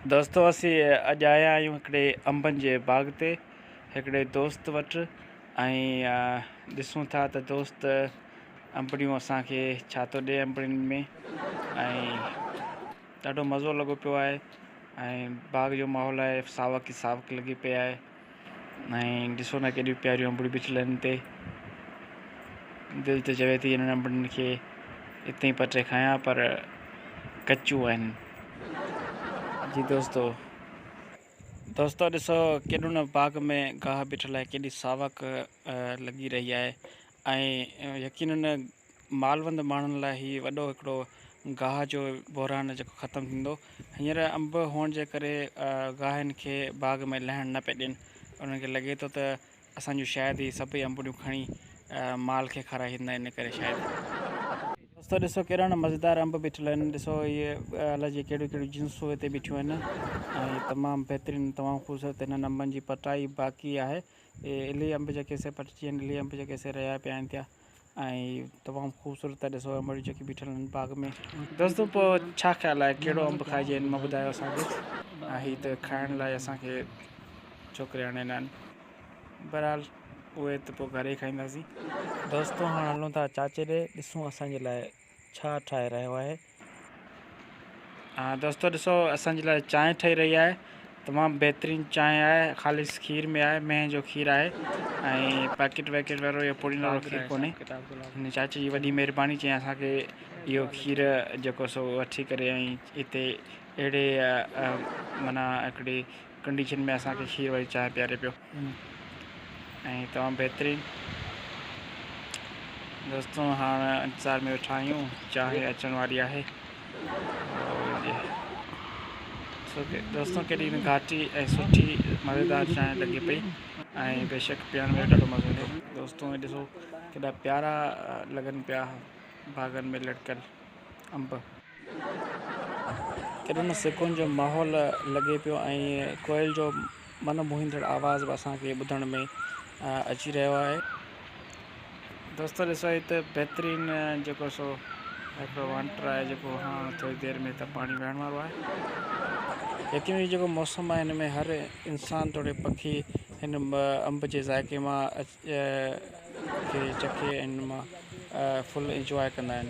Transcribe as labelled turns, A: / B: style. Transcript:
A: دوستو اسين اڄ آيا آهيون هڪڙي انبن جي باغ تي هڪڙي دوست وٽ ۽ ڏسون ٿا ته دوست انبڙيون اسان کي ڇا ٿو ڏي انبڙين ۾ ۽ ڏاڍو مزو لڳو پيو آهي ۽ باغ جو ماحول آهي ساوڪ ئي ساوڪ لڳي پئي آهي ۽ ڏسو نه ڪيڏيون پياريون انبڙيون بيٺل آهن هتي. دل ته چوي ٿي انهن انبڙين کي اتي ئي پٽي کايان پر ڪچيون آهن. جي دوستو دوستو ڏسو ڪيڏو نه باغ ۾ گاهه بيٺل آهي ڪيڏي ساوڪ لڳي رهي آهي ۽ يقينن مالوند ماڻهن لاء هي وڏو هڪڙو گاهه جو بحران جيڪو ختم ٿيندو. هينئر انب هئڻ جي ڪري گاهن کي باغ ۾ لهڻ نه پئي ڏين. انهن کي لڳي ٿو ته اسان جون شايد هي سڀئي انبڙيون کڻي مال کي کارائي ڇڏيندا ان ڪري شايد. دوستو ڏسو ڪيڏا نه مزيدار انب بيٺل آهن ڏسو هي الائجي ڪهڙيون ڪهڙيون جنسون هتي بيٺيون آهن ۽ تمام بهترين تمام خوبصورت هنن انبن جي پٽائي باقي آهي الهي انب جيڪي سي پٽجي آهن الهي انب جيڪي سي رهيا پيا آهن ٿيا. ۽ تمام خوبصورت ٿا ڏسو انبڙيون جيڪي بيٺل آهن باغ ۾. دوستو پوء ڇا خيال آهي ڪهڙو انب کائجي ان مان ٻڌايو اسان کي ۽ هي ته کائڻ لاء اسان کي ڇوڪري آڻي ڏنا آهن بهرحال اهي ته پوء گهر ئي کائينداسين. دوستو هاڻ هلون ٿا چاچي ڏي ڏسون اسان جي لاء ڇا ٺاهي رهيو آهي. ها دوستو ڏسو اسان جي لاء چانهه ٺهي رهي آهي تمام بهترين چانهه آهي خالص کير ۾ آهي مينهن جو کير آهي ۽ پيڪيٽ ويڪيٽ وارو يا پوڙين وارو کير ڪونهي هن چاچي جي وڏي مهرباني چي اسان کي اهو کير جيڪو سو وٺي ڪري ۽ هتي اهڙي معنيٰ هڪڙي ڪنڊيشن ۾ اسان کي کير واري چانهه پياري پيو ۽ تمام بهترين دوستو هاڻ انتظار ۾ ويٺا آهيون چانهه اچڻ واري آهي دوستو ڪيڏي نه گهاٽي ۽ سٺي مزيدار چانهه لڳي پئي ۽ بيشڪ پيئڻ ۾ ڏاڍو مزو ايندو دوستو ڏسو ڪيڏا پيارا لڳن پيا باغن ۾ لڙڪيل انب ڪيڏو نه سڪون جو ماحول لڳي پيو ۽ ڪوئل جو من موهيندڙ آواز به اسان کي ٻڌڻ ۾ اچي رهيو آهي. دوستو ڏسو هي ته بهترين جيڪو سو هڪڙو وانٽر آهي جيڪو هاڻ ٿوري دير ۾ ته پاڻي وهڻ وارو آهي. يقينن هي جيڪو موسم آهي هن ۾ هر انسان توڙي پکي هن انب جي ذائقي مان کي چکي ۽ ان مان فل انجواء ڪندا آهن.